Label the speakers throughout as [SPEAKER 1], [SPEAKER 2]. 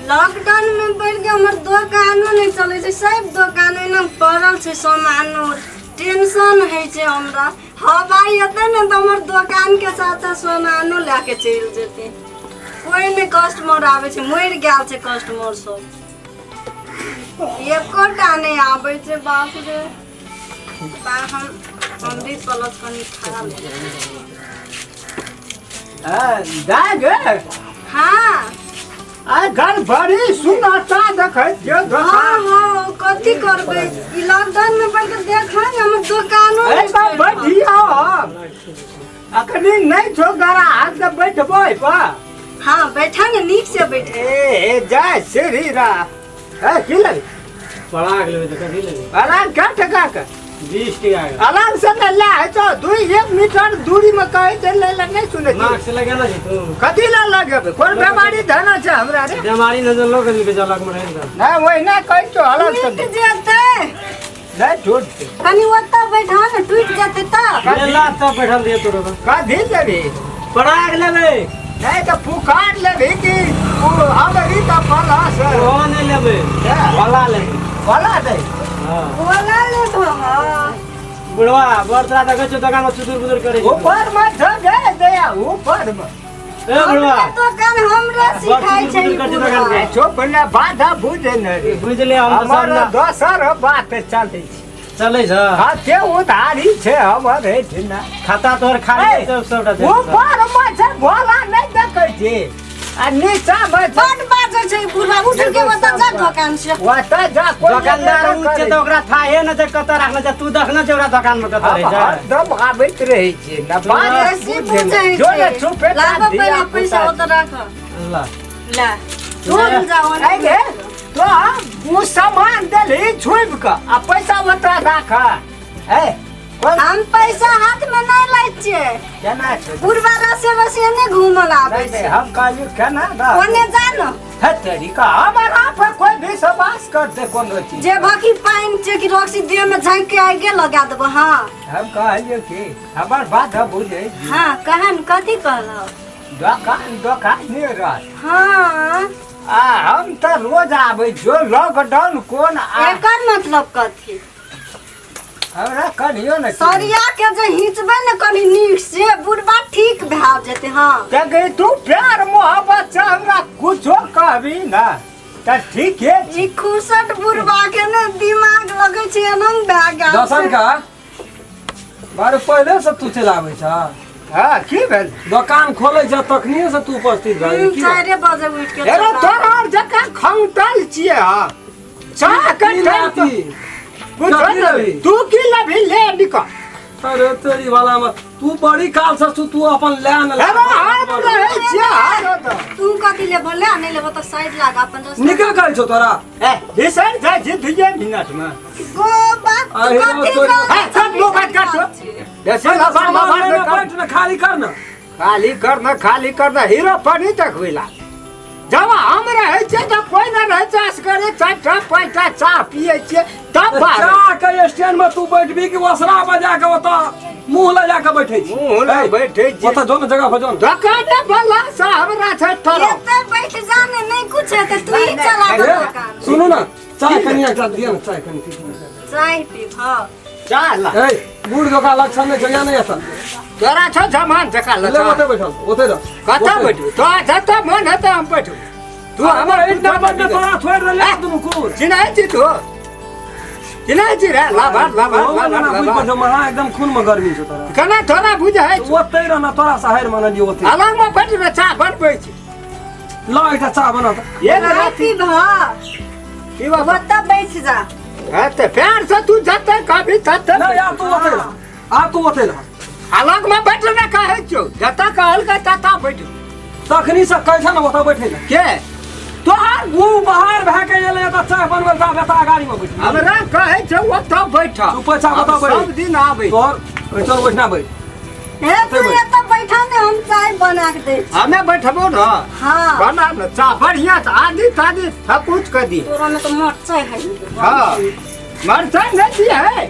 [SPEAKER 1] Lockdown में बढ़ के हमर दोकानो नहीं चले छै, सब दोकान एना पड़ल छै सामान। टेंशन होइ छै हमरा। हवाई एतै ने तऽ हमर दोकान के साथ साथ सामानो लए के चलि जेतै। कोई नहि कस्टमर आबै छै, मरि गेल छै कस्टमर सब, एकोटा नहि आबै छै। बाप रे बा, हम अमृत प्लस कनि खा लेब।
[SPEAKER 2] दाय गे।
[SPEAKER 1] हाँ।
[SPEAKER 2] आ गड़बड़ी सुनाता देखै छियौ।
[SPEAKER 1] हाँ।
[SPEAKER 2] दोकान।
[SPEAKER 1] हाँ, कथी करबै? ई लॉकडाउन में पड़ के देखा ने, हमर दोकानो
[SPEAKER 2] ए
[SPEAKER 1] नहि
[SPEAKER 2] बा
[SPEAKER 1] चलि रहल।
[SPEAKER 2] बैठियौ, हम अखनी नहि छौ गरा हाथ से बैठबै पर।
[SPEAKER 1] हाँ, बैठा ने, नीक से बैठे।
[SPEAKER 2] ए ए जय श्री राम। ए की लेबै?
[SPEAKER 3] पढ़ा के लेबै तऽ कथी लेबै?
[SPEAKER 2] अलान कै टका के?
[SPEAKER 3] 20 टका के।
[SPEAKER 2] अलान से नहि लै होइ छौ, 2 1 मीटर दूरी में कहै छै लै लए, नहि सुनै छी।
[SPEAKER 3] मास्क लगेने छी तू?
[SPEAKER 2] कथी लए लगेबै? कोन बेमारी धना छै हमरा रे?
[SPEAKER 3] बेमारी नजर लोग के जलक में रहै।
[SPEAKER 2] नहि, ओहिना कहै छौ अलग से।
[SPEAKER 1] टूटि जेतै।
[SPEAKER 2] नहि टूटतै।
[SPEAKER 1] कनि ओतऽ बैठा ने, टूटि जेतै तऽ।
[SPEAKER 3] लेला तब बैठल रहिए तोरो।
[SPEAKER 2] कथी लेबही?
[SPEAKER 3] पढ़ा के लेबै।
[SPEAKER 2] नहि तऽ पुकार लेबही कि ओ अमृत प्लस?
[SPEAKER 3] ओहो नहि लेबै। भला लेबै।
[SPEAKER 2] भला दै।
[SPEAKER 3] हाँ।
[SPEAKER 1] बोला लेबो। हाँ।
[SPEAKER 3] बुढ़वा बड़ तोरा देखै छियौ दोकान में चुदुर बुदुर करै छै।
[SPEAKER 2] ऊपर मे छौ गे दया, ऊपर मे।
[SPEAKER 3] ए बुढ़वा।
[SPEAKER 1] हमरे दोकान हमरे सिखाइ छै ई
[SPEAKER 3] बड़ चुदुर
[SPEAKER 1] बुढ़वा।
[SPEAKER 3] बुदुर।
[SPEAKER 2] चुप ने, बाधा बुझे ने रे।
[SPEAKER 3] बुझले हम तऽ।
[SPEAKER 2] हमर
[SPEAKER 3] सब
[SPEAKER 2] दोसर बात चलै छै।
[SPEAKER 3] चलै छ।
[SPEAKER 2] हाँ, ते उधारी छै हमर एहिठिना।
[SPEAKER 3] खाता तोहर खाली
[SPEAKER 2] ए,
[SPEAKER 3] छै सबटा छै।
[SPEAKER 2] ऊपर मे छै भोला, नहि देखै छी, आ नीचा मे छै।
[SPEAKER 1] बड बाजै छै ई बुढ़वा, उठ के ओतऽ जा दोकान से।
[SPEAKER 2] ओतऽ जा कोइ
[SPEAKER 3] दोकानदार उ छै तऽ ओकरा थाहे न छै कतऽ राखने छै। तू देखने छै ओकरा दोकान में कतऽ रहै
[SPEAKER 2] हम
[SPEAKER 3] छै?
[SPEAKER 2] हरदम आबैत रहै छियै ने बात।
[SPEAKER 1] बेसी
[SPEAKER 2] बुझे
[SPEAKER 1] बुझै
[SPEAKER 2] ने। जो ने
[SPEAKER 1] छै।
[SPEAKER 2] चुपे
[SPEAKER 1] लाबऽ पहिले पैसा, ओतऽ राख।
[SPEAKER 3] ला।
[SPEAKER 1] ला चल जाओ।
[SPEAKER 2] गे तो ओ सामान देलही छुबि कऽ आ पैसा ओतऽ राख। ए कोन?
[SPEAKER 1] हम पैसा हाथ में नहीं लै छियै।
[SPEAKER 2] केना छै?
[SPEAKER 1] बुढ़वा रसे रसे ने घूमल आबै
[SPEAKER 2] नहि नहि
[SPEAKER 1] छै।
[SPEAKER 2] हम कहलियौ केना रह।
[SPEAKER 1] ओने जा न।
[SPEAKER 2] हे तरीका हमारा पर कोई भी विश्वास कर दे कोनो चीज।
[SPEAKER 1] जे बाकी पानि छै कि रक्सी देह में झाँकि के आगे लगा देबो। हाँ।
[SPEAKER 2] हम कहलियौ कि हमर बात हम बुझै छी।
[SPEAKER 1] हाँ, कहन, कथी कहलौ?
[SPEAKER 2] दोकान दोकान नहि रह।
[SPEAKER 1] हाँ।
[SPEAKER 2] आ हम तऽ रोज आबै छियौ, लॉकडाउन कोन आ।
[SPEAKER 1] एकर मतलब कथी?
[SPEAKER 2] हमरा कहियो ने।
[SPEAKER 1] सरिया के जे हिंचबै ने कनि नीक से, बुढ़बा ठीक भए जेतै। हाँ।
[SPEAKER 2] देखी, तू प्यार मोहब्बत से हमरा कुछो कहबी ना तऽ ठीके छै।
[SPEAKER 1] ई खुसट बुढ़बा के ने दिमाग लगै छै एना भए गेल
[SPEAKER 4] दर्शन
[SPEAKER 1] छै।
[SPEAKER 4] का बारे पहिले से तू चलाबै छ।
[SPEAKER 2] हाँ, की भेल?
[SPEAKER 4] दोकान खोलै छ तखनिए से तू उपस्थित भए गेल। की बात?
[SPEAKER 1] 4 बजे उठि के
[SPEAKER 2] एरो
[SPEAKER 1] चला।
[SPEAKER 2] तोरा आर जकाँ खंगटल छियै हम चाह के
[SPEAKER 4] की
[SPEAKER 2] टाइम
[SPEAKER 4] लाती?
[SPEAKER 2] पूछो
[SPEAKER 4] कथी
[SPEAKER 2] ने।
[SPEAKER 4] लेबही?
[SPEAKER 2] तू की लेबही, ले निकल।
[SPEAKER 4] अरे तेरी वाला मत, तू बड़ी काल से तू तू अपन ले न।
[SPEAKER 2] एरो हम रहै छियै हरदम।
[SPEAKER 1] तू कथी लेबो? ले, नहीं लेबो तऽ साइड लागा अपन रस्ता।
[SPEAKER 4] निकल कहै छौ तोरा।
[SPEAKER 2] ए बिसरि जाइ छी 2 मिनट मे।
[SPEAKER 1] गो बाप तू
[SPEAKER 4] अरे
[SPEAKER 1] कथी
[SPEAKER 4] तोरी-
[SPEAKER 1] कहै
[SPEAKER 2] ए, सब लोग बात कर छो। बेसी लबाड़
[SPEAKER 4] सामान
[SPEAKER 2] लबाड़
[SPEAKER 4] लेने
[SPEAKER 2] नहि कर।
[SPEAKER 4] बैठ न, खाली कर न।
[SPEAKER 2] खाली कर न, खाली कर न, हीरो पर नहीं देखबै ला। जब हम रहै छियै तऽ कोइ नहि रहै छै, असगरे चारि टा पाँच टा चाह पियै छियै तब बाहर।
[SPEAKER 4] चाह के स्टैंड में तू बैठबी कि ओसरा बजा के ओतऽ मुंह लजा के बैठे छी?
[SPEAKER 2] मुँह लग बैठे छी।
[SPEAKER 4] ओतऽ जो न, जगह पर जो न।
[SPEAKER 2] दोकाने वाला से हमरा छै ठहरो।
[SPEAKER 1] एतऽ बैठ जा ने, नहीं कुछ हेतै, तू ही चला
[SPEAKER 4] ए,
[SPEAKER 1] दे दोकान।
[SPEAKER 4] सुनू न, चाय कनि एकटा दिअ न, चाय कनि पी।
[SPEAKER 1] चाय पीब? हाँ।
[SPEAKER 2] चाह ला।
[SPEAKER 4] ए बूढ़ जकाँ लक्षण नहि छै या नहि एतऽ।
[SPEAKER 2] तोरा छौ जमान जकाँ
[SPEAKER 4] ले।
[SPEAKER 2] लक्षण।
[SPEAKER 4] ओतै बैठल, ओतै रह।
[SPEAKER 2] कतऽ
[SPEAKER 4] ओतै।
[SPEAKER 2] बैठबै? तोरा जतऽ मन हेतै हम बैठबै। तू
[SPEAKER 4] हमर
[SPEAKER 2] हमर
[SPEAKER 4] एक नंबर में तोरा छोड़ि देले दुनू कुर।
[SPEAKER 2] चिन्है छी तू? चिन्है छी रे? लाभार लाभार
[SPEAKER 4] ओ
[SPEAKER 2] लाभार
[SPEAKER 4] मना बुझि
[SPEAKER 2] लाभार।
[SPEAKER 4] पड़ौ, महा एकदम खून में गर्मी छौ तोरा।
[SPEAKER 2] केना तोरा बुझै छौ?
[SPEAKER 4] ओतै रह न, तोरा से हारि मानलियौ ओतै।
[SPEAKER 2] अलगमे बैठ ने, चाह बनबै छी।
[SPEAKER 4] ल एकटा चाह बना तऽ।
[SPEAKER 2] एक
[SPEAKER 1] चाय
[SPEAKER 2] राति
[SPEAKER 1] पीब? हाँ।
[SPEAKER 2] की बाबा?
[SPEAKER 1] ओतऽ बैठ जा।
[SPEAKER 2] हाँ, तऽ प्यार से तू जतै कभी ततै।
[SPEAKER 4] नहि, आब तू ओतै रह, आब तू ओतै रह।
[SPEAKER 2] अलगमे बैठ ने कहै छियौ, जतऽ कहलकै ततऽ बैठ।
[SPEAKER 4] तखनी से कहै छ ने ओतऽ बैठै लए।
[SPEAKER 2] के?
[SPEAKER 4] तोहर मुँह बाहर भए के एलै एतऽ चाह बनबै लए, तऽ एतऽ गाड़ी में बैठ।
[SPEAKER 2] हमरा कहै छौ ओतऽ बैठ।
[SPEAKER 4] चुप चाह ओतऽ बैठ।
[SPEAKER 2] सब दिन आबै।
[SPEAKER 4] तोहर चल बैठना बैठ।
[SPEAKER 1] हे, तू एतऽ बैठा ने, हम चाय बना के दै छी।
[SPEAKER 2] हमे बैठबो न।
[SPEAKER 1] हाँ।
[SPEAKER 2] बना न चाह बढ़िया से, आदि तादि सब कुछ कर दी।
[SPEAKER 1] तोरा में तो मरचाई है।
[SPEAKER 2] हाँ, मरचाई नहीं दिए है।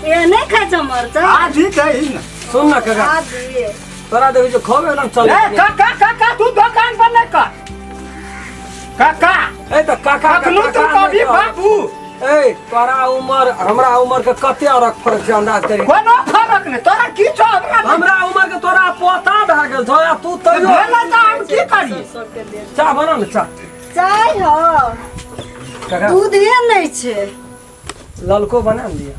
[SPEAKER 1] ए, नहीं खाइ छौ मरचाई?
[SPEAKER 2] आधी दही न।
[SPEAKER 4] सुन न काका।
[SPEAKER 1] आदि।
[SPEAKER 4] तोरा देखै छौ खोबे एकदम चल।
[SPEAKER 2] ए काका, काका, तू दुकान पर नहीं कर काका।
[SPEAKER 4] ए त काका
[SPEAKER 2] कखनो तू कभी बाबू।
[SPEAKER 4] ए तोरा उमर हमरा उमर के कते औरक फर्क छै अंदाज करी।
[SPEAKER 2] कोनो फरक नहि, तोरा की छौ हमरा?
[SPEAKER 4] हमरा उमर के तोरा पोता भए गेल छौ आ तू तैयो
[SPEAKER 2] भेलै तऽ हम की करी?
[SPEAKER 4] चाह बना ने चाह।
[SPEAKER 1] चाय हो
[SPEAKER 4] काका
[SPEAKER 1] दूधे नहि छै।
[SPEAKER 4] ललको बना ने दिअ।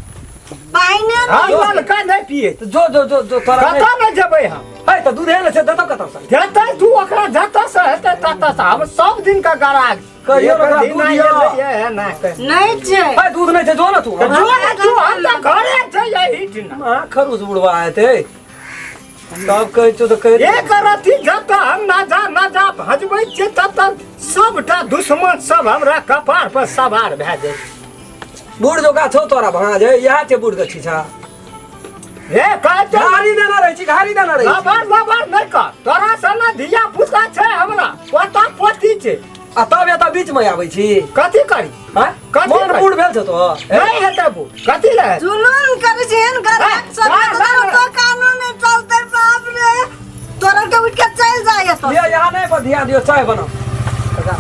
[SPEAKER 1] पाइने
[SPEAKER 2] हम
[SPEAKER 1] नहि।
[SPEAKER 2] ललका नहि पिए।
[SPEAKER 4] तऽ जो जो जो जो तोरा
[SPEAKER 2] कतऽ नहि जेबै हम।
[SPEAKER 4] ए तऽ दूधे नहि छै देतौ कतौ से?
[SPEAKER 2] जेतै तू ओकरा जतऽ से हेतै ततऽ से। हम सब दिन के गराग
[SPEAKER 4] कहियो
[SPEAKER 2] एक
[SPEAKER 4] ओकरा
[SPEAKER 2] दिन
[SPEAKER 4] दूध
[SPEAKER 2] आयल
[SPEAKER 4] दिअ।
[SPEAKER 2] रहियै, एना के।
[SPEAKER 1] नहि छै।
[SPEAKER 4] ए दूध नहि छै जो ने तू।
[SPEAKER 2] तऽ जो ने तू, हम तऽ घरे छै एहिठिना।
[SPEAKER 4] माँ खरूस बुढ़वा हेतै तब कहै छौ तऽ कहि
[SPEAKER 2] एक रति जतऽ हम ना जा ना जा भजबै छियै ततऽ सबटा दुश्मन सब हमरा कपार पर सवार भए जाइ।
[SPEAKER 4] बूढ़ जोका छौ तोरा भाँज है, इएह छै बूढ़ के छीछा।
[SPEAKER 2] हे कहै छै
[SPEAKER 4] घारी देना रहै छी, घारी देना रहै छी।
[SPEAKER 2] लबर लबर नहि कर, तोरा सन धिया पुता छै हमरा, पोता पोती छै।
[SPEAKER 4] आ तब एतऽ बीच मे आबै छी।
[SPEAKER 2] कथी करी?
[SPEAKER 4] हाँ?
[SPEAKER 2] कथी
[SPEAKER 4] मन
[SPEAKER 2] करी?
[SPEAKER 4] बूढ़ भेल छौ तोहर?
[SPEAKER 2] नहि हेतै बूढ़, कथी लए?
[SPEAKER 1] जुलुम करै छै एहन गराक सब
[SPEAKER 2] जा,
[SPEAKER 1] के
[SPEAKER 2] जा,
[SPEAKER 1] तोरा
[SPEAKER 2] जा।
[SPEAKER 1] दोकानो नहि चलतै। बाप रे, तोरा के उठि के चलि जाय एतऽ।
[SPEAKER 4] लिअ यहाँ नहि पर धिया दियौ, चाय बनाउ।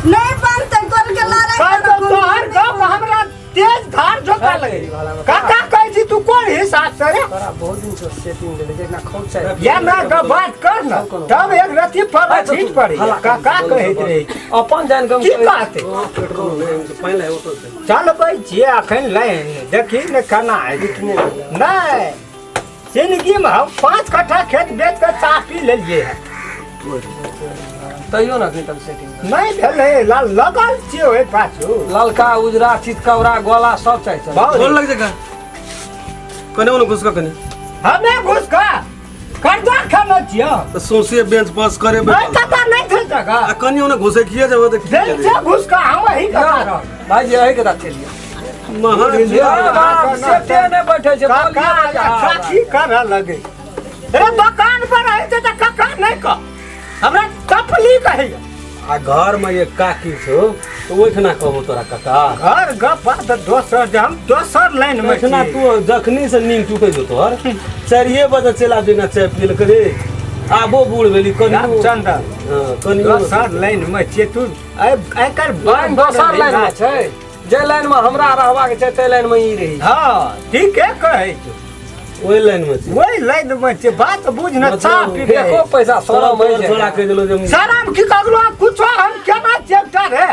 [SPEAKER 1] नहि बनतै तोर के लड़ाई।
[SPEAKER 2] कहै तोहर गप हमरा तेज धार जोका लगे। काका कहै छी तू कोन हिसाब से रे?
[SPEAKER 4] तोरा बहुत दिन से सेटिंग देले जे ना खौच छै।
[SPEAKER 2] या ना ग बात कर न तब एक रति पर छीट पड़ी। काका कहैत रही
[SPEAKER 4] अपन जान के
[SPEAKER 2] की कहते? चलबै छियै अखन लाइन देखी ने केना हेतै। नहि जिंदगी में हम 5 कट्ठा खेत बेच के चाह पी लेलियै हँ।
[SPEAKER 4] तैयो न अखन तक सेटिंग
[SPEAKER 2] नहि भेलै। लगल छियै ओहि पाछू।
[SPEAKER 4] ललका उजरा चितकौरा गोला सब चाही छै।
[SPEAKER 2] बहुत।
[SPEAKER 5] गोल लग जगह कने ओने घुस कने
[SPEAKER 2] हमे घुस कऽ कर्जा खेने छियै।
[SPEAKER 5] तऽ सौंसे बेंच पास करे
[SPEAKER 2] नहि कतऽ नहि छै जगह।
[SPEAKER 5] आ कनी ओने घुसे किया जेबै तऽ की
[SPEAKER 2] बेंच
[SPEAKER 5] करियै?
[SPEAKER 2] घुस कऽ हम अही कतऽ रहब।
[SPEAKER 4] भाईजी अही के दाँत चलिए।
[SPEAKER 5] महा
[SPEAKER 4] सेटे नहि बैठे छै।
[SPEAKER 2] काका
[SPEAKER 4] बोलिए बजा।
[SPEAKER 2] अच्छा की करऽ लगे रे? दोकान पर रहै छै तऽ काका नहि कह, हमरा टपली कहैया।
[SPEAKER 5] आ घर में ये काकी छौ तऽ ओहिठिना कहबो तोरा काका।
[SPEAKER 2] घर गप तऽ दोसर जे हम दोसर लाइन में
[SPEAKER 5] ओहिठिना
[SPEAKER 2] छी।
[SPEAKER 5] तू जखनी से नींद टूटे छौ तोहर 4 बजे चलि आबि ना चाय पिए करे आबो बूढ़ भेली कनियो।
[SPEAKER 2] रामचंद्र
[SPEAKER 5] हँ, कनियो
[SPEAKER 2] दोसर लाइन में छियै तू एकर
[SPEAKER 4] लाइन दोसर लाइन में छै। जे लाइन में हमरा रहबाक छै ताहि लाइन में ई रही।
[SPEAKER 2] हँ ठीके कहै छौ।
[SPEAKER 5] ओहि लाइन में छै।
[SPEAKER 2] ओहि लाइन में छै। बात बुझ न, चाह पीबै।
[SPEAKER 4] एको पैसा
[SPEAKER 5] तोरा
[SPEAKER 4] शरम होइ छै।
[SPEAKER 5] छोड़ा कहि देलौ जे
[SPEAKER 2] शरम की करलो कुछो हम केना चेपटा रे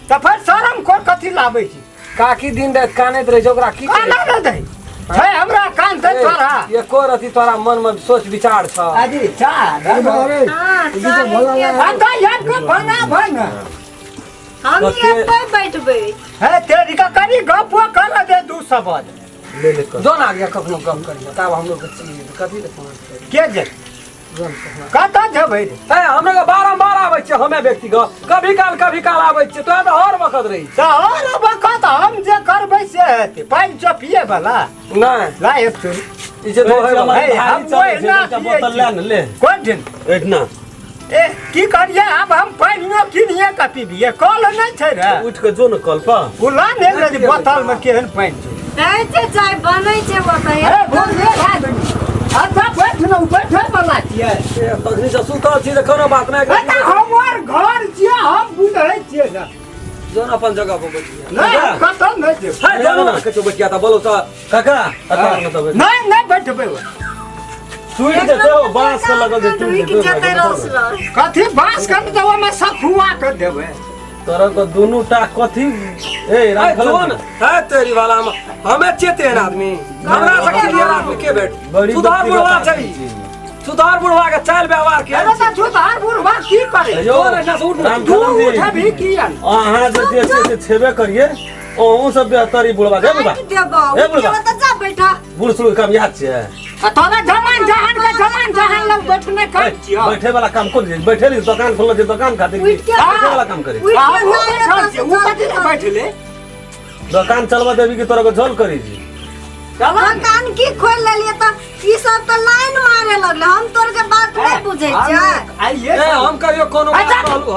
[SPEAKER 2] तऽ फेर शरम को कथी लाबै छी?
[SPEAKER 4] काकी दिन राति कानैत रहै छै ओकरा की
[SPEAKER 2] काना नहि दै छै हमरा कान दै तोरा।
[SPEAKER 4] एको रति तोरा मन में सोच विचार छ?
[SPEAKER 2] अजी चाह
[SPEAKER 1] हाँ, चाय
[SPEAKER 2] अंदा याद के बना भन।
[SPEAKER 1] हम एतै बैठबै।
[SPEAKER 2] हे तेरी का करी गप कर दे दू शब्द।
[SPEAKER 5] ले ले कर।
[SPEAKER 4] जो ना आगे कखनो गप करियो तब हम लोग के चीज कथी ले फोन करी?
[SPEAKER 2] के जे
[SPEAKER 4] जो न कखनो।
[SPEAKER 2] कतऽ जेबै रे?
[SPEAKER 4] ए हमरा के बारम्बार आबै छियै हमे व्यक्तिगत कभी काल कभी काल आबै छियै, तोरा तऽ हर वक्त रही।
[SPEAKER 2] तऽ हर वक्त हम जे करबै से हेतै। पानि चो पिए वाला?
[SPEAKER 4] नहि।
[SPEAKER 2] ला एक चूर।
[SPEAKER 4] ई जे दोहै वाला।
[SPEAKER 2] हे, हम
[SPEAKER 5] भारी चलै छै,
[SPEAKER 2] ओहिना
[SPEAKER 5] एकटा
[SPEAKER 2] पियै
[SPEAKER 5] बोतल ले
[SPEAKER 2] छी।
[SPEAKER 5] ने ले।
[SPEAKER 2] कोन दिन?
[SPEAKER 5] एहिठिना।
[SPEAKER 2] ए की करियै आब हम पानियो किनिए कऽ पीबियै? कल नहि छै रे।
[SPEAKER 5] उठि कऽ जो ने कल पर।
[SPEAKER 2] ओ ला ने रे बोतल में केहन पानि छै।
[SPEAKER 1] दै छै चाय बनै छै ओतऽ।
[SPEAKER 2] अरे बोल रे आदमी। अच्छा बैठ ने, बैठे वाला छियै।
[SPEAKER 4] ए, तखनी से सुतल छी तऽ कोनो बात नहि।
[SPEAKER 2] ए, तऽ हमर घर छियै, हम बुझै छियै ने।
[SPEAKER 4] जो न अपन जगह पर बैठिया।
[SPEAKER 2] नहि हम कतऽ नहि जेबै।
[SPEAKER 4] है जो न कहियो बैठिया तऽ बोलो तऽ।
[SPEAKER 5] काका एतऽ ने तऽ बैठ।
[SPEAKER 2] नहि नहि बैठबै।
[SPEAKER 5] टूटि जेतै ओ बाँस के लगल छै टूटि
[SPEAKER 1] रुकि
[SPEAKER 5] जेतै।
[SPEAKER 1] जेतै रस रस।
[SPEAKER 2] कथी बाँस के देबै में सखुआ के देबै।
[SPEAKER 5] तोरा के दुनू टा कथी ए
[SPEAKER 4] है
[SPEAKER 5] राखल
[SPEAKER 4] जो न है तेरी वाला में हमे चेते हैं आदमी हमरा से क्लियर आदमी के बैठ।
[SPEAKER 5] बड़ी
[SPEAKER 4] सुधार
[SPEAKER 5] व्यक्तिगत
[SPEAKER 4] बुढ़वा
[SPEAKER 5] आदमी
[SPEAKER 4] छै।
[SPEAKER 5] छी।
[SPEAKER 4] सुधार बुढ़वा के चाल व्यवहार के
[SPEAKER 2] अरे तऽ सुधार बुढ़वा की करे?
[SPEAKER 5] यौ,
[SPEAKER 4] जो न एहिना से उठ न।
[SPEAKER 5] राम
[SPEAKER 2] तू
[SPEAKER 5] खलम जी,
[SPEAKER 2] उठबही किया?
[SPEAKER 5] अहाँ जे जे छै से छेबे करिए अहूँ सब बेहतर ई बुढ़वा के बुढ़वा।
[SPEAKER 1] काटि देबौ।
[SPEAKER 5] ए बुढ़वा।
[SPEAKER 1] उठि तऽ जा बैठा।
[SPEAKER 5] बूढ़ सूढ़ के काम याद छै?
[SPEAKER 2] आ तोरा जमान जहान के जमान जहान लग बैठने काम छियौ।
[SPEAKER 5] बैठे वाला काम कोन छै? बैठे ली दुकान खोलल छै दुकान खातिर की?
[SPEAKER 1] उठि के
[SPEAKER 5] बैठे वाला काम करे।
[SPEAKER 1] उठि
[SPEAKER 2] आ,
[SPEAKER 1] के
[SPEAKER 2] उ
[SPEAKER 1] जा
[SPEAKER 2] बैठल
[SPEAKER 1] एतऽ
[SPEAKER 2] छै, उ कथी लए बैठले?
[SPEAKER 5] दुकान चलबा देबी कि तोरा के झोल करी जी?
[SPEAKER 2] चला ने।
[SPEAKER 1] दोकान की खोलि लेलियै तऽ ई सब तऽ लाइन मारे लगलै। हम तोर के बात नहि बुझै छियै।
[SPEAKER 2] आइए
[SPEAKER 4] ए हम कहियो कोनो बात
[SPEAKER 2] अच्छा।
[SPEAKER 4] कहलू ह?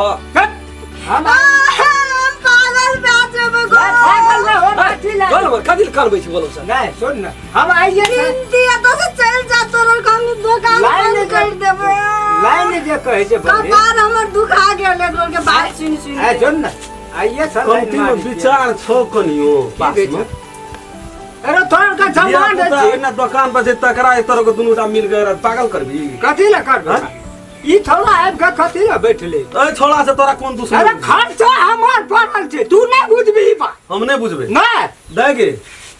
[SPEAKER 2] हम
[SPEAKER 1] हम पागल भए जेबै गो।
[SPEAKER 2] पागल नहि हो, कथी लए?
[SPEAKER 4] बोल बोल कथी लए कानबै छी बोलो सर।
[SPEAKER 2] नहि सुन ने हम आइए
[SPEAKER 1] हिंदी एतऽ से चलि जा तोर के हम दोकान
[SPEAKER 2] लाइन
[SPEAKER 1] बंद करि देबै।
[SPEAKER 2] लाइन जे कहै छै बड़ी।
[SPEAKER 1] कपार हमर दुखा गेल एकरो के बात सुनि सुनि
[SPEAKER 2] ए
[SPEAKER 1] के।
[SPEAKER 2] सुन ने आइए सर
[SPEAKER 5] कमती में विचार छौ कनियो पास में।
[SPEAKER 2] अरे तोहर का जमान
[SPEAKER 5] धिया-पुता
[SPEAKER 2] छै।
[SPEAKER 5] ओहिना दोकान पर छै तकरा एक तरह के दुनू टा मिल के पागल करबी।
[SPEAKER 2] कथी लए करबै? ई थोड़ा आबि के कथी लए बैठले?
[SPEAKER 5] ए छोड़ा से तोरा कोन दुश्मन?
[SPEAKER 2] अरे खर्चा हमर पड़ल छै, तू नहि बुझबी ई बात।
[SPEAKER 5] हम नहि बुझबै।
[SPEAKER 2] नहि।
[SPEAKER 5] दे गे।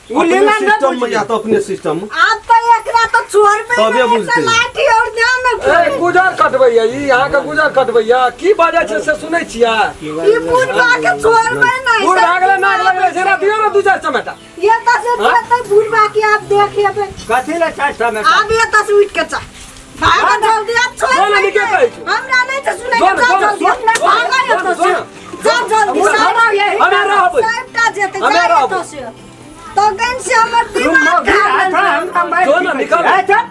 [SPEAKER 2] उ लीला नहि
[SPEAKER 5] सिस्टम में
[SPEAKER 2] बुझबी।
[SPEAKER 5] या तो अपने सिस्टम में।
[SPEAKER 1] आब तऽ एकरा तऽ छोड़बै
[SPEAKER 5] तबे
[SPEAKER 1] नहि, एकटा
[SPEAKER 5] बुझतै।
[SPEAKER 1] लाठी और ध्यान
[SPEAKER 4] ए
[SPEAKER 1] न।
[SPEAKER 4] गुजर कटबैया ई, अहाँके गुजर कटबैया। की बाजै छै से सुनै छियै?
[SPEAKER 1] ई बुढ़बा के छोड़बै नहि।
[SPEAKER 4] बूढ़ भए गेलै, नाक लगलै छै ना, दियौ ने दू चारि चमेटा।
[SPEAKER 1] ये तऽ से जेतै बुढ़बा के आप देखेबै।
[SPEAKER 2] कथी लए चारि चमेटा?
[SPEAKER 1] आब ये तऽ से उठि के चल। भागो जल्दी, आब छोड़
[SPEAKER 4] जो ना,
[SPEAKER 1] नहीं
[SPEAKER 4] निके कहै छौ।
[SPEAKER 1] हमरा नहीं छै सुनै
[SPEAKER 4] जो
[SPEAKER 1] के,
[SPEAKER 4] ना,
[SPEAKER 1] जा
[SPEAKER 4] जो ना,
[SPEAKER 1] जल्दी।
[SPEAKER 4] जो ना,
[SPEAKER 1] भागो
[SPEAKER 4] जो ना,
[SPEAKER 1] एतऽ से।
[SPEAKER 4] जो ना।
[SPEAKER 1] जा जल्दी,
[SPEAKER 4] हमे
[SPEAKER 1] सारा
[SPEAKER 2] यही
[SPEAKER 4] हमे रहबै।
[SPEAKER 1] सबटा जेतै,
[SPEAKER 4] हमे
[SPEAKER 1] जा
[SPEAKER 4] रहबै।
[SPEAKER 1] एतऽ से। तो गन से हमर दिमाग खा लेलकै।
[SPEAKER 4] जो ना, निकल।
[SPEAKER 2] ए, चल।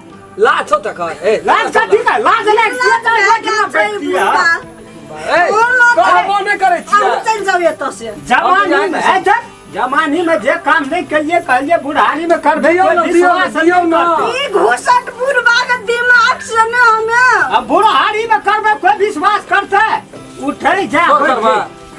[SPEAKER 4] लाज छौ तकर। ए
[SPEAKER 2] लाज कथी का? लाज नहि,
[SPEAKER 1] लाज भए गेल छै बुढ़बा।
[SPEAKER 4] ए कहबो नहि करै
[SPEAKER 1] अहूँ
[SPEAKER 4] छियै।
[SPEAKER 1] चलि जाउ एतऽ से।
[SPEAKER 2] जवानी में, ए, चल। जवानी में जे काम नहीं करिए कहलिए बुढ़ारी में करबे।
[SPEAKER 4] दियौ ना,
[SPEAKER 2] कोई
[SPEAKER 4] दियौ ना,
[SPEAKER 2] विश्वास
[SPEAKER 4] दियौ
[SPEAKER 2] नहीं
[SPEAKER 4] ना।
[SPEAKER 2] करतै।
[SPEAKER 1] ई घुसट बुढ़बा के दिमाग से ने हमे।
[SPEAKER 2] अब बुढ़ारी में करबे कोई विश्वास करते? उठै जा।
[SPEAKER 4] तोर करबा।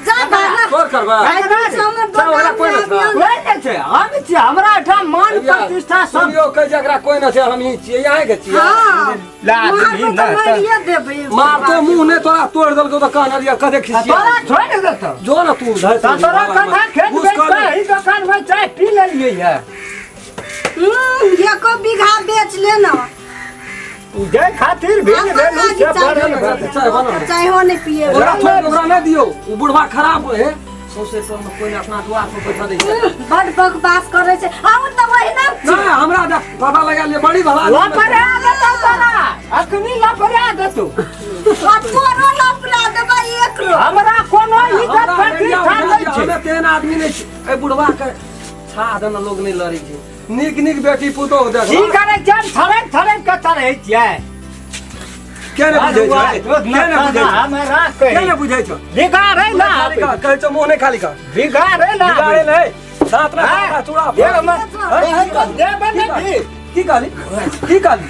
[SPEAKER 1] जा भागा।
[SPEAKER 4] तोर करबा।
[SPEAKER 1] हमर
[SPEAKER 4] चल, ओकरा कोइ
[SPEAKER 1] दोकान
[SPEAKER 4] नहि
[SPEAKER 1] में आबियौ।
[SPEAKER 2] कोई नहीं छै, हम छियै, हमरा एहिठाम मान
[SPEAKER 4] भैया,
[SPEAKER 2] प्रतिष्ठा सब।
[SPEAKER 4] सुनियौ, कहै छै एकरा कोइ नहि छै, हमही छियै, अहाँके छियै।
[SPEAKER 1] हाँ।
[SPEAKER 2] ला,
[SPEAKER 1] मारबै
[SPEAKER 2] आदमी
[SPEAKER 1] तऽ
[SPEAKER 2] नहि तऽ-
[SPEAKER 1] मारिए देबै।
[SPEAKER 4] मारतो मुँह नहि तोरा तोड़ि देलकौ तऽ कहने रहियै कते खिसिया।
[SPEAKER 2] तोरा छोड़ि देतौ।
[SPEAKER 4] जो ना तू धर।
[SPEAKER 2] तऽ तोरा कथा खेत
[SPEAKER 4] घूस
[SPEAKER 2] बेच
[SPEAKER 4] कऽ
[SPEAKER 2] कऽ
[SPEAKER 4] ले।
[SPEAKER 2] एहि दोकान में चाय पी लेलियै ये।
[SPEAKER 1] एको बीघा बेच ले ना।
[SPEAKER 2] जे खातिर भेल भेल से पड़ल भेल।
[SPEAKER 4] चाय बना।
[SPEAKER 1] चाहो नहीं पिए।
[SPEAKER 4] ओकरा छोड़, ओकरा नहि दियौ, ओ बुढ़वा खराब है। सौंसे टोल में कोइ नहि अपना दुआर पर बैठल दै छै।
[SPEAKER 1] बड बकवास करे छै। आउ तऽ वही ना।
[SPEAKER 4] नहि, हमरा देख, पता लगा लिअ, बड़ी भला आदमी।
[SPEAKER 2] लपरा देतौ तोरा, अखनी लपरा देतौ।
[SPEAKER 1] आ तोरो लफड़ा देबै एकरो।
[SPEAKER 2] हमरा कोनो इज्जत
[SPEAKER 4] हमरा
[SPEAKER 2] प्रतिष्ठा
[SPEAKER 4] नहि
[SPEAKER 2] नहि छै।
[SPEAKER 4] हमे तेहन आदमी नहि छी। एहि बुढ़वा के छा देने लोग नहि लड़ै छै। नीक नीक बेटी पुतोह देख।
[SPEAKER 2] की करै छियै? हम थड़क थड़क के चढ़ै छियै।
[SPEAKER 4] के नहि बुझै छै? के नहि बुझै छै?
[SPEAKER 2] हमरा
[SPEAKER 4] के नहि बुझै छौ?
[SPEAKER 2] बिगाड़ै ना।
[SPEAKER 4] खाली कर, कहै छौ मुँह नहि खाली कर।
[SPEAKER 2] बिगाड़ै ना।
[SPEAKER 4] बिगाड़े नहि, दाँत ना खाली चूड़ा।
[SPEAKER 2] देबै नहि भी।
[SPEAKER 4] की कहली? की कहली?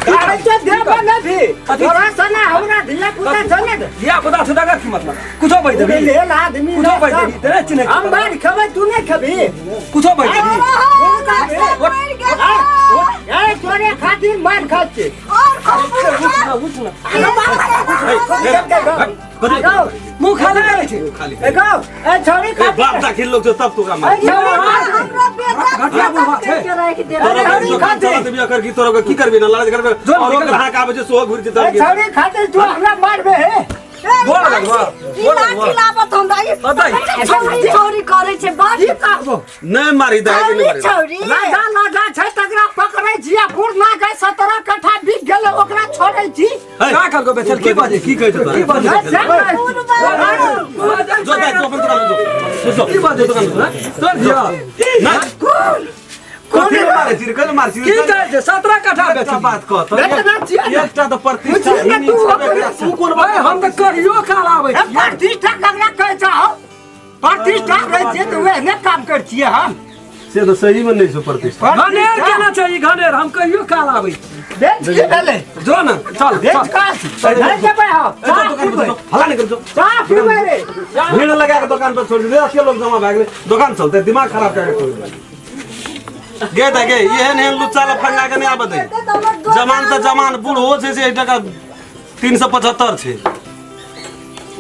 [SPEAKER 2] कहै छै देबै नहि भी।
[SPEAKER 4] कथी?
[SPEAKER 2] तोरा सना हमरा धिया पुता चले दे।
[SPEAKER 4] धिया पुता छै तकर की मतलब? कुछो बाजि देबही?
[SPEAKER 2] लेल आदमी
[SPEAKER 4] कुछो बाजि देबही? तेरे चिन्है
[SPEAKER 2] हम मारि खेबै, तू नहि खेबही।
[SPEAKER 4] कुछो बाजि देबही?
[SPEAKER 2] ए, तोरे खातिर मारि खाइ छियै।
[SPEAKER 1] और खूब बुढ़बा।
[SPEAKER 4] उठ ना, उठ ना।
[SPEAKER 5] कथी?
[SPEAKER 4] मुँह खाली करै छै।
[SPEAKER 5] खाली।
[SPEAKER 2] ए गौ, ए छौरी
[SPEAKER 5] ए
[SPEAKER 2] खातिर।
[SPEAKER 5] बाप दाखिल लोग छै तब तोरा मार।
[SPEAKER 2] ए छौरी खातिर।
[SPEAKER 1] हमरा बेटा
[SPEAKER 4] घटिया बुढ़बा छै।
[SPEAKER 1] के राखि देबै।
[SPEAKER 5] तोरा के दोकान चलत भी अकर की तोरा के की करबी ना लड़ाई करबे
[SPEAKER 4] जो
[SPEAKER 5] और
[SPEAKER 4] निकल।
[SPEAKER 5] ग्राहक आबै छै सोहो घुरि जेतै।
[SPEAKER 2] ए छौरी खातिर तू हमरा मारबे हे?
[SPEAKER 4] गोर लगबा,
[SPEAKER 1] ई
[SPEAKER 4] गोर
[SPEAKER 1] लाठी
[SPEAKER 4] लगबा।
[SPEAKER 1] लाबत हमरा ई।
[SPEAKER 4] बताइ।
[SPEAKER 1] छौरी छौरी करै छै बड।
[SPEAKER 2] की कहबो?
[SPEAKER 5] नहि मारी दे,
[SPEAKER 1] छौरी
[SPEAKER 5] नहि मारी।
[SPEAKER 1] छौरी।
[SPEAKER 2] लाजा लाजा छै तकरा पकड़ै छी आ पुरना के 17 कट्ठा बिक गेलै ओकरा छोड़ै छी।
[SPEAKER 5] है।
[SPEAKER 4] का कहलको बेचल? की बाजै?
[SPEAKER 5] की कहै छौ तोरा?
[SPEAKER 4] की बाजै?
[SPEAKER 2] नहि, से नहि।
[SPEAKER 1] बुढ़बा।
[SPEAKER 5] जो दाइ, जो अपन दोकान में जो। जो,
[SPEAKER 4] की बाजै
[SPEAKER 5] जो दोकान में जो।
[SPEAKER 4] तोर धिया
[SPEAKER 5] नहि। कथी ले मारै छी रे? कथी ले मारै छी रे?
[SPEAKER 4] की कहै छै 17 कट्ठा
[SPEAKER 5] एकटा
[SPEAKER 4] बेचल?
[SPEAKER 5] बात कह तऽ।
[SPEAKER 2] बेचना छियै ने।
[SPEAKER 5] एकटा तऽ प्रतिष्ठा
[SPEAKER 2] बुझियौ ने
[SPEAKER 5] ही
[SPEAKER 2] तू
[SPEAKER 5] छै,
[SPEAKER 2] अपने।
[SPEAKER 5] एकरा तू कोन बात?
[SPEAKER 4] ओए, हम तऽ कहियो काल आबै
[SPEAKER 2] ए,
[SPEAKER 4] छियै।
[SPEAKER 2] प्रतिष्ठा ककरा कहै छौ? प्रतिष्ठा रहै छियै तऽ वएह ने काम करै छियै हम।
[SPEAKER 5] से तऽ सही में नहि छौ प्रतिष्ठा।
[SPEAKER 4] घनेर केना छै ई घनेर? हम कहियो काल आबै छी।
[SPEAKER 2] बेच की भेलै?
[SPEAKER 4] जो ना, चल
[SPEAKER 2] बेच
[SPEAKER 4] चल।
[SPEAKER 2] का? नहि जेबै हम।
[SPEAKER 5] ए, जो
[SPEAKER 2] चाह
[SPEAKER 5] दोकान पर
[SPEAKER 2] पीबै।
[SPEAKER 5] जो, हल्ला नहि कर जो।
[SPEAKER 2] चाह पीबै रे।
[SPEAKER 5] भीड़ लगा के दोकान पर छोड़ दे, अकेले लोग जमा भए गेलै, दोकान चलतै, दिमाग खराब कए के छोड़ दे। गे दा गे, एहन एहन लुच्चा लफंगा के नहि आबऽ दे। जमान तऽ जमान, बूढ़ हो छै से एक टका 375 छै।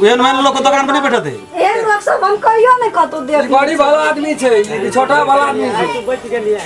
[SPEAKER 5] एहन एहन लोग के दोकान पर नहि बैठत है।
[SPEAKER 1] एहन लोक सब हम कहियो नहि कतौ
[SPEAKER 4] ई बड़ी भला आदमी छै, ई छोटा भला आदमी छै।
[SPEAKER 3] बचि गेलियै।